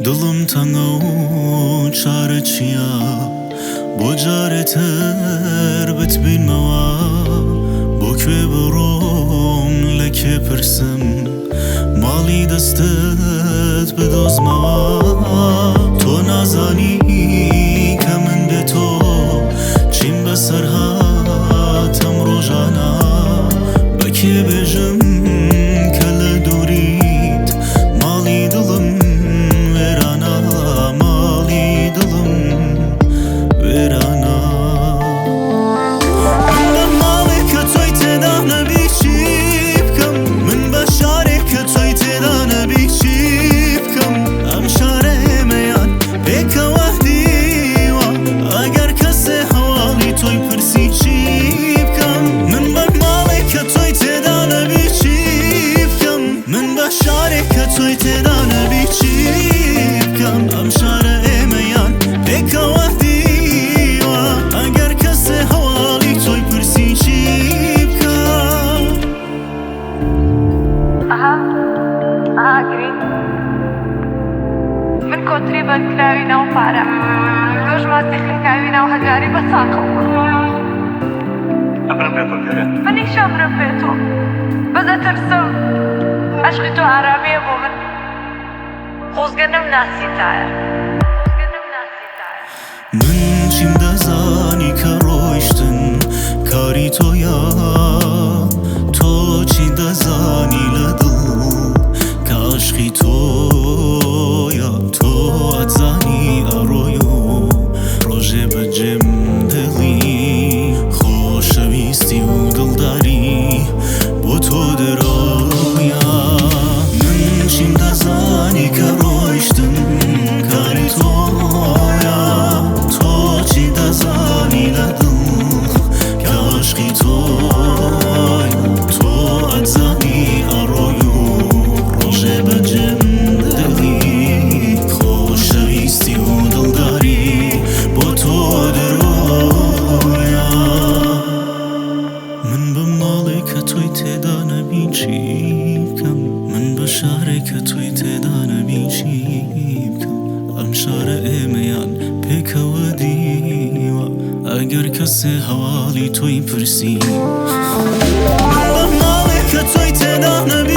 دڵم تەنگە و چارە چییە؟ بۆ جارێ تر بتبینمەوە، بۆ کوێ بڕۆم لە کێ پرسم، ماڵی دەستت بدۆزمەوە. تۆ نازانی کە من بێ تۆ چیم بەسەر هات ئەم ڕۆژانە، بە کێ بێژم کە لە دووریت ماڵی دڵم وێرانە، ماڵی دڵم وێرانە. من بە ماڵێک کە تۆی تێدا نەبی چی بکەم؟ من بە شارێک کە تۆی تێدا نەبی چی بکەم؟ ئەم شارە ئێمەیان پێکەوە دیوە، ئەگەر کەسێ هەواڵی تۆی پرسی چی بکەم؟ من بە ماڵێک کە تۆی تێدا نەبی چی بکەم؟ من بە شارێک کە تۆی تێدا نەبی چی بکەم؟ ئەم شارە ئێمەیان پێکەوە دیوە، ئەگەر کەسێ هەواڵی تۆی پرسی چی بکەم؟ ئەها ئەها ئەگریت؟ من کۆتری بەندکراوی ناو پارە، تۆش ماسی خنکاوی ناو هەژاری بە چاقڵ. ئەمرم بێ تۆ گەرە. منیش ئەمرم بێ تۆ، بەس ئەترسم. عەشقی تۆ ئارامییە بۆ من. خۆزگە نەمناسیتایە. من چیم دەزانی کە ڕۆیشتن کاری تۆیە، تۆ چی دەزانی لە دڵ کە عەشقی تۆیە؟ تۆ ئەتزانی ئەڕۆی و ڕۆژێ بەجێم دێڵی، خۆشەویستی و دڵداری بۆ تۆ درۆیە. من چیم دەزانی کە ڕۆیشتن کاری تۆیە، تۆ چی دەزانی لە دڵ کە عەشقی تۆیە؟ تۆ ئەتزانی ئەڕۆی و ڕۆژێ بەجێم دێڵی، خۆشەویستی و دڵداری بۆ تۆ درۆیە. من بە ماڵێک کە تۆی تێدا نەبی چی بکەم؟ من بە شارێک کە تۆی تێدا نەبی چی بکەم؟ ئەم شارە ئێمەیان پێکەوە دیوە، ئەگەر کەسێ هەواڵی تۆی پرسی. من بە ماڵێک کە تۆی تێدا نەبی